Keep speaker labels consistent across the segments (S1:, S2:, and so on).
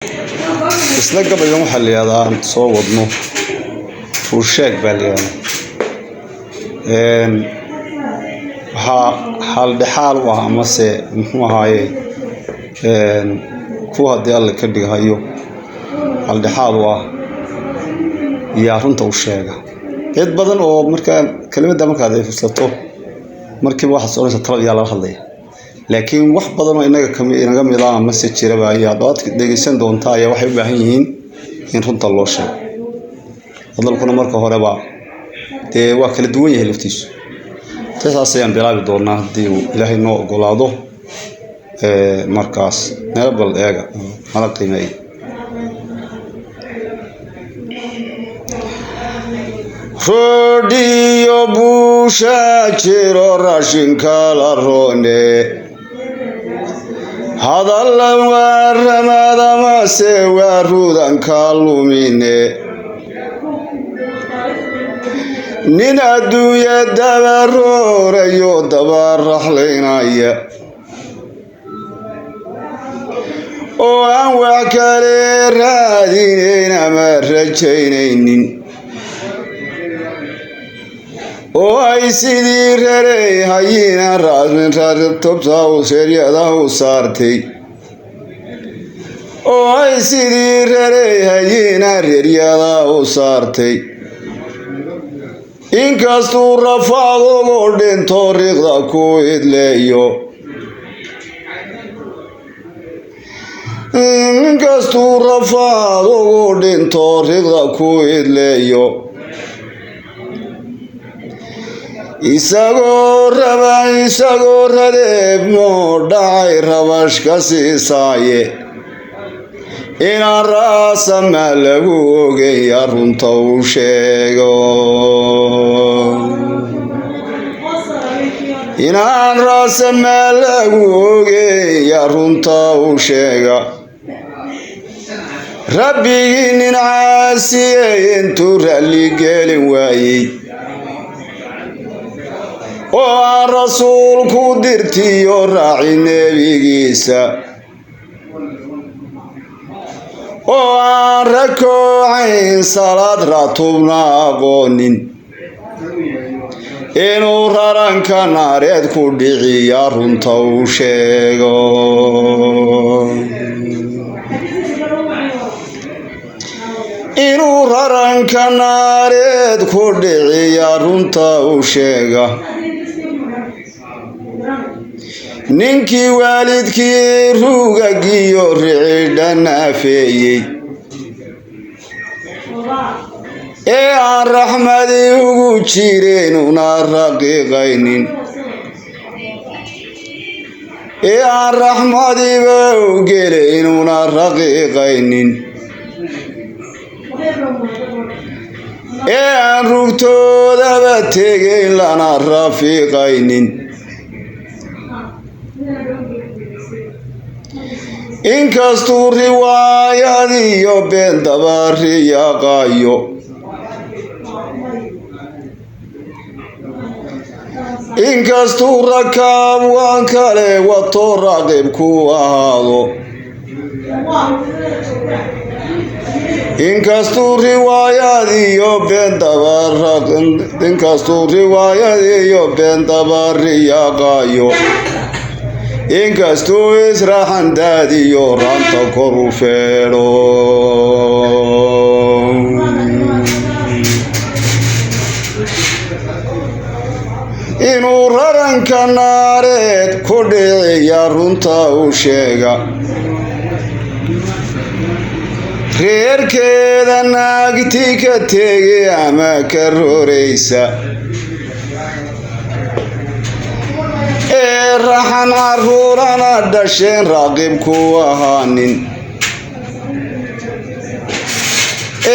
S1: Isla gabaygan waxaa la yihahdaa aan soo wadno ruusheeg baa la yihahdaa. Waxaa xaal dhexaal u ah amase muxuu ahaaye kuwa haddii Alla ka dhigahayo xaal dhexaal u ah yaa runta u sheega. Cid badan oo markaa kelimada markaad fiirsato markiiba waxaad soconaysa talab yaa lala hadlaya, laakiin wax badan oo inaga kami inaga mid ah amase jiraba ayaa aad dhegeysan doontaa ayaa waxay u baahan yihiin in runta loo sheego. Hadalkuna marka horeba dee waa kala duwan yahay laftiisu. Taas ayaan bilaabi doonaa haddii uu Ilaahay noo ogolaado. Markaas meel bal eega nala qiimeeya. Roodhiyo buusha jiro raashinka la roone, hadalla waa ramad amase waa rudanka lumine. Nin adduunya dabaroorayo dabaraxlaynaya oo aan wax kale raadinayn ama rajaynaynin, oo ay sidii rarey hayina tobta seeryada u saartay, oo ay sidii rarey hayina reeryada u saartay, inkastuu rafaad ugu dhinto riiqda ku idleeyo, inkastuu rafaad ugu dhinto riiqda ku idleeyo, isagoo raba isagoo radeebmoo dhacay rabash ka siisaaye, inaan raasama lagu ogeya runta u sheego, inaan raasama lagu ogeya runta u sheega. Rabbigii nin caasiyey intuu raalli gelin waayey oo aan rasuulku dirtiyo raaci nebigiisa, oo aan rakoocayn salaad ratubna aqoonin, inuu raranka naareed ku dhiciya runta u sheego, inuu raranka naareed ku dhiciya runta u sheega. Ninkii waalidkii rugagiyo ricidha naafeeyey ee aan raxmadi ugu jirin una raqiiqaynin, ee aan raxmadiba u gelayn una raqiiqaynin, ee aan rugtoodaba tegayn lana rafiiqaynin, inkastuu riwaayadiyo been dabariyaqaayo, inkastuu rakaab waan kale wato raaqib ku ahaado, inkastuu riwaayadiyo been inkastuu riwaayadiyo been dabariyaqaayo, inkastuu israaxan daadiyo raanta kor u feedho, inuu raranka naareed ku dhiciya runta u sheega. Reerkeeda naagti ka tegi ama ka rooreysa ee raxan caruurana dhasheen raaqib ku ahaanin,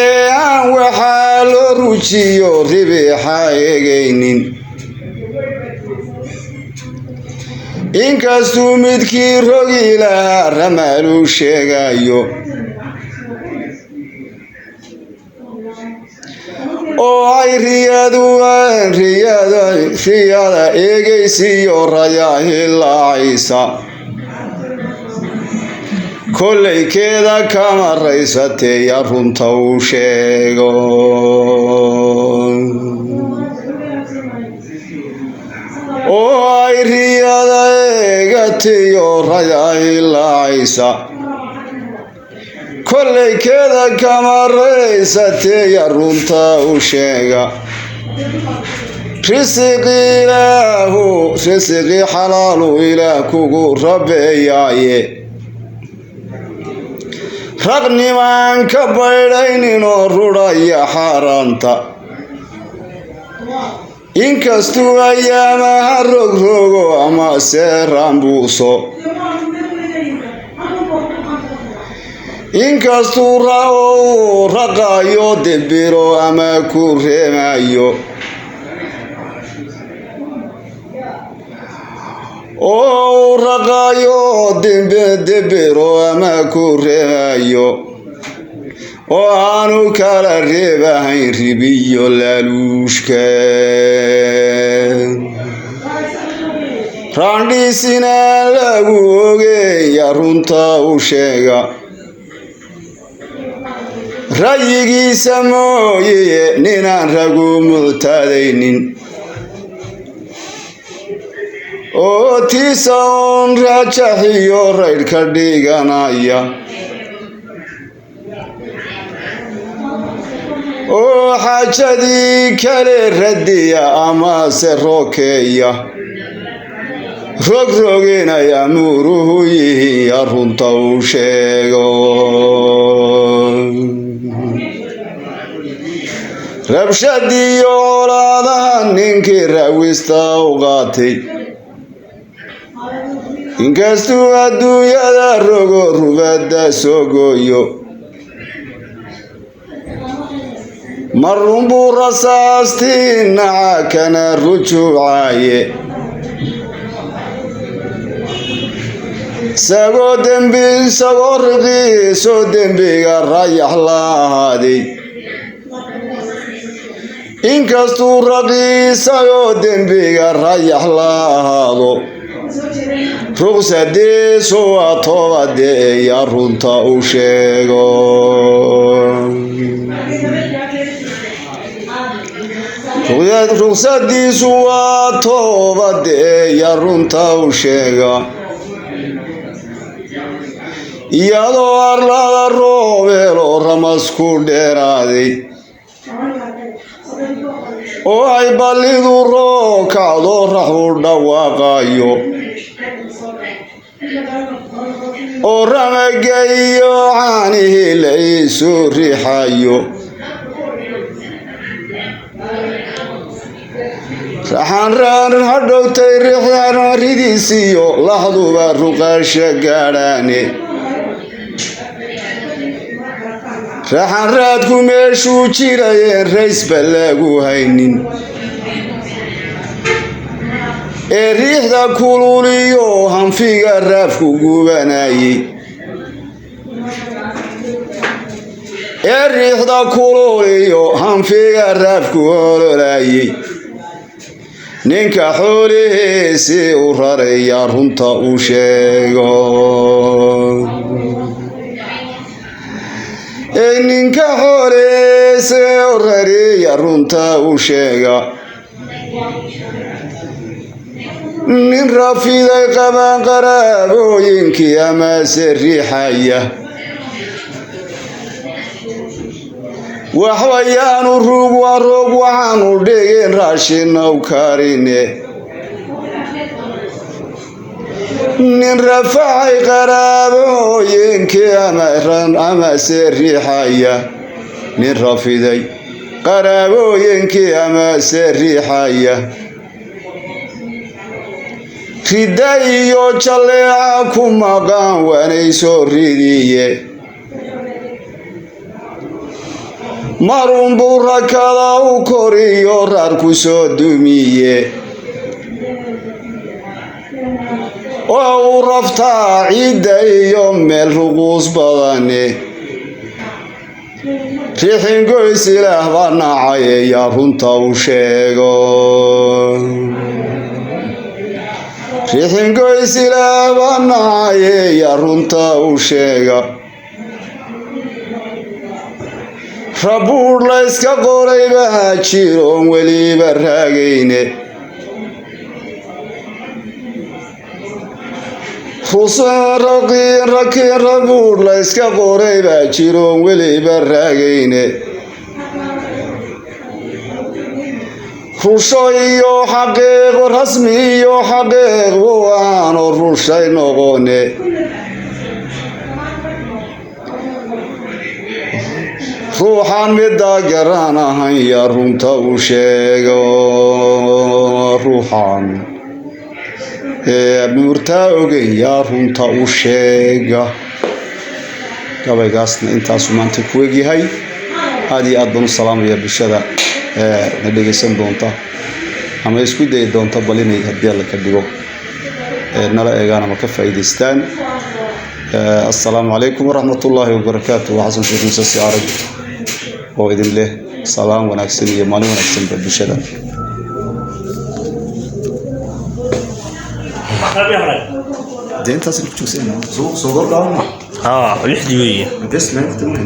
S1: ee aan waxaa loo rujiyo ribixa eegaynin, inkastuu midkii rogi lahaa ramaalu sheegayo, oo ay riyadu riyada eegaysiyo rayaa hilaacaysa. Kolleykeeda kama raysatee yaa runta u sheego. Oo ay riyada eegatiyo raya ilaacaysa, kolleykeeda kama raysatee yaa runta u sheega. Risiqi Ilaahu, risiqi xalaalu Ilaah kugu rabeeyaaye, raqnimaan ka baydhayninoo rudhaya xaaraanta. Inkastuu ayaamaha rogrogo ama seeraanbuuso, inkastuu uu raqayo dibiro ama ku reemayo, oo uu raqayo dibiro ama ku reemayo, oo aanu kala reebahayn ribiyo laaluushka. Raandhiisina lagu ogeeya runta u sheega. Ra'yigiisa mooye ninaan ragu muctaadaynin, oo tiisa uun raajaxiyo raydh ka dhiganaya, oo xaajadii kale radiya amase rokeeya, rogroginay amuuruhu yihiin yaa runta u sheego. Rabshadiyo colaadaha ninkii raawista u qaatay, inkastuu adduunyada rogo rubadda soo gooyo, marunbuu rasaastii naca kana rujuucaye. Isagoo dembi, isagoo riqiisoo dembiga rayax la ahaaday, inkastuu raqiisayoo dembiga rayax la ahaado, ruqsadiisu waa toobadee yaa runta u sheego. Ruqsadiisu waa toobadee yaa runta u sheega. Iyadoo arlada roobeelo ramas ku dheeraaday, oo ay ballidu rookacdo raxu dhawaaqayo, oo ramaga iyo caanihii la isu riixayo, raxaan hadhowtay ridiisiyo laxduba ruqaasha gaadhaane, raxan raadku meeshuu jirayeen raysba lagu haynin, ee riixda kululiyo hanfiga raafku gubanayey, ee riixda kululiyo hanfiga raafku ololayey, ninka xoolihiisii u raraya runta u sheego. Ninka xoolihiisii u raraya runta u sheega. Nin rafiday qabaan qaraabooyinkii amase riixaya, waxbayaanu rug roog waxaanu dhigin raashinow karine. Nin rafacay qaraabooyinkii amase riixaya, nin rafiday qaraabooyinkii amase riixaya, ridda iyo jalleeca ku maqan waanay soo ridiye, marunbuu rakada u koriyo raar ku soo dumiye, oo uu raftaa ciidda iyo meel ruquus badane. Riixingoys Ilaah baa nacay yaa runta u sheego. Rixingoys ilaaba nacaye, yaa runta u sheega? Rabuur layska qorayba ha jiroon weliba raagayne. Rabuur layska qoray baa jiroon weliba raagayne. Rusho iyo xaqiiqo, rasmi iyo xaqiiq waano rushay noqone. Ruuxaan middaa garan ahan, yaa runta u sheego? Ruuxaan murtaa ogeyn, yaa runta u sheega? Gabaygaasna intaasu maanta ku egyahay. Aad iyo aad baan u salaamaya bulshada na dhegaysan doonta ama isku dayi doonta bal inay, haddii Alla ka dhigo, nala eegaan ama ka faa'iidaystaan. Assalaamu calaykum waraxmat ullaahi wabarakaatu. Waa Xasan Sheekh Muuse Si Arag oo idin leh salaam wanaagsan iyo maalin wanaagsanba bulshada. Dee intaas ku joogsanaa soo gordhaana.
S2: Haa, 6dii weeye.
S1: Bes maalin kale.